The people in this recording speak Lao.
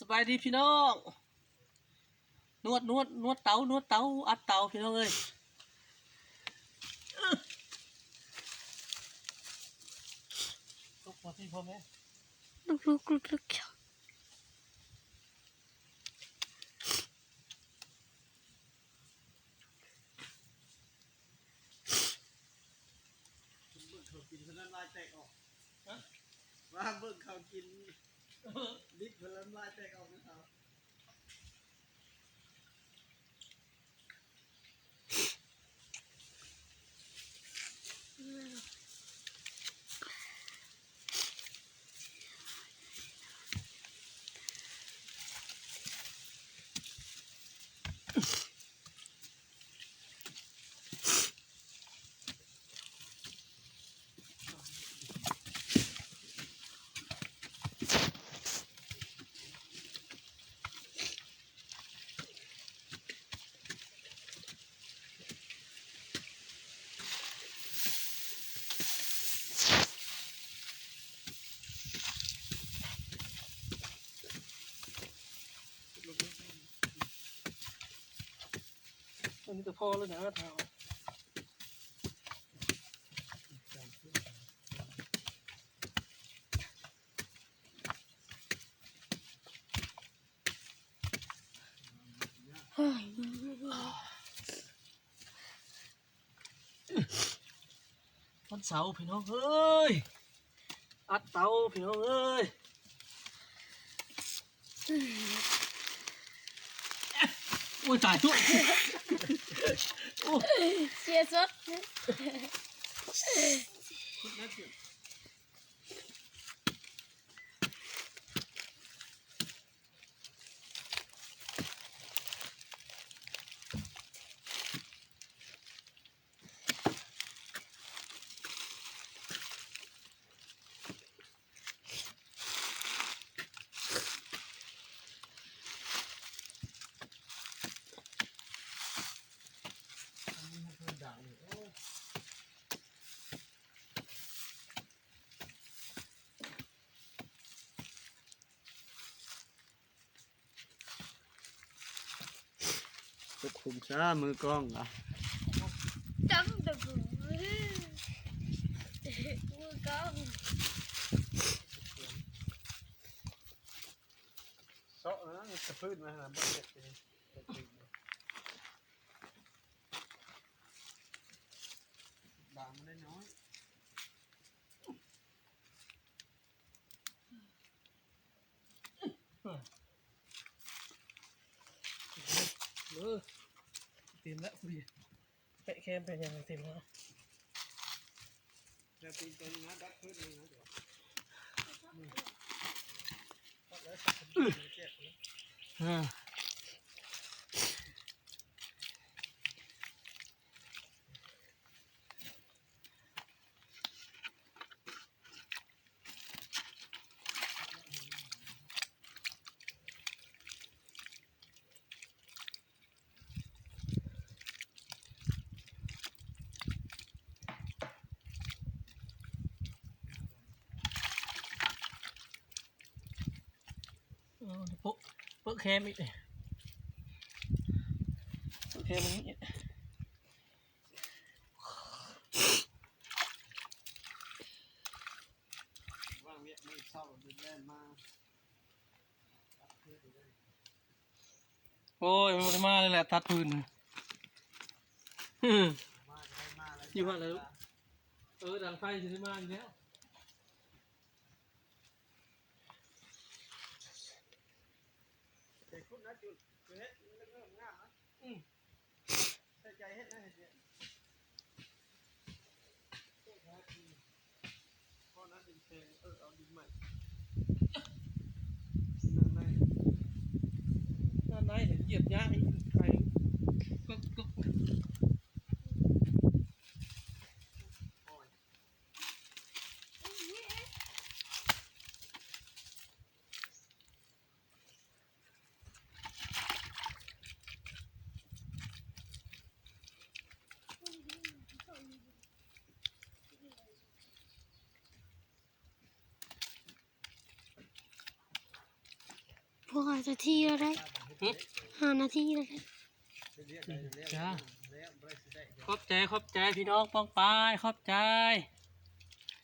ສະບາຍດີພີ່ນ້ອງ ນວດ ນວດ ນວດເຕົາ ນວດເຕົາ ອັດເຕົາພີ່ນ້ອງເອີຍ. ລຸກມາພີ່ພໍ່ແມ່ ລຸກໆໆໆ. ເບິ່ງເຂົາກິນ ເພິ່ນນ້ຳລາຍແຕກອອກ. ຮະ? ວ່າເບິ່ງເຂົາກິນດິບ ເພິ່ນນ້ຳລາຍແຕກອອກນຳເຂົາ. ອັນນີ້ກໍພໍແລ້ວນະ ຖ້າ ວັນເສົາພີ່ນ້ອງເອີຍ ອັດເຕົາພີ່ນ້ອງເອີຍ. ໂອ້ຍ ຕາຍ ໂອ້ຍ ໂອ້ຍ ເສຍສົດ. ຕົກຂຸມຊະ ມືກ້ອງອະ ຈັງຕະກູ ມືກ້ອງ ເຊາະນະ ຕະພື້ນມາຫາ ບໍ່ເຈັບເດ ບາງມັນໄດ້ນ້ອຍ. ເອີ ເຕັມແລ້ວ ແປະແຄມແປະຫຍັງເຕັມແລ້ວ ແລ້ວຕີນຕົວນີ້ນະ ດັບພື້ນນີ້ນະ ດຽວ ອືມ ເອີ ໂປະ ໂປະແຄມອີກ ໂປະແຄມອີກ. ວ່າງວຽກມື້ເຊົ້າ ເດີນແລ່ນມາ. ໂອ້ຍ ບໍ່ໄດ້ມາເລີຍແຫຼະ ຕັດຟືນ ມາກໍໄດ້ມາແລ້ວ ຢູ່ຫັ້ນແຫຼະລູກ. ເອີ ດັງໄຟຊິໄດ້ມາຢູ່ແລ້ວ ແຕ່ຄຸນນະຈຸດ ເຮັດມັນເລີ່ມງາມນະ ອືມ. ໃສ່ໃຈເຮັດນະ ເຮັດວຽກ ເອີ ເອົາດິນແຂງ ເອີ ເອົາດິນໃໝ່ ດ້ານໃນ ດ້ານໃນ ຢຽບຍາກອີກ ໄປ ກຶກໆ. ໂອ້ ບໍ່ ຫ້ານາທີແລ້ວໄດ໋ ຫຶ? ຫ້ານາທີແລ້ວໄດ໋ ຈ້າ ຂອບໃຈ ຂອບໃຈພີ່ນ້ອງປ້ອງປາຍ ຂອບໃຈ.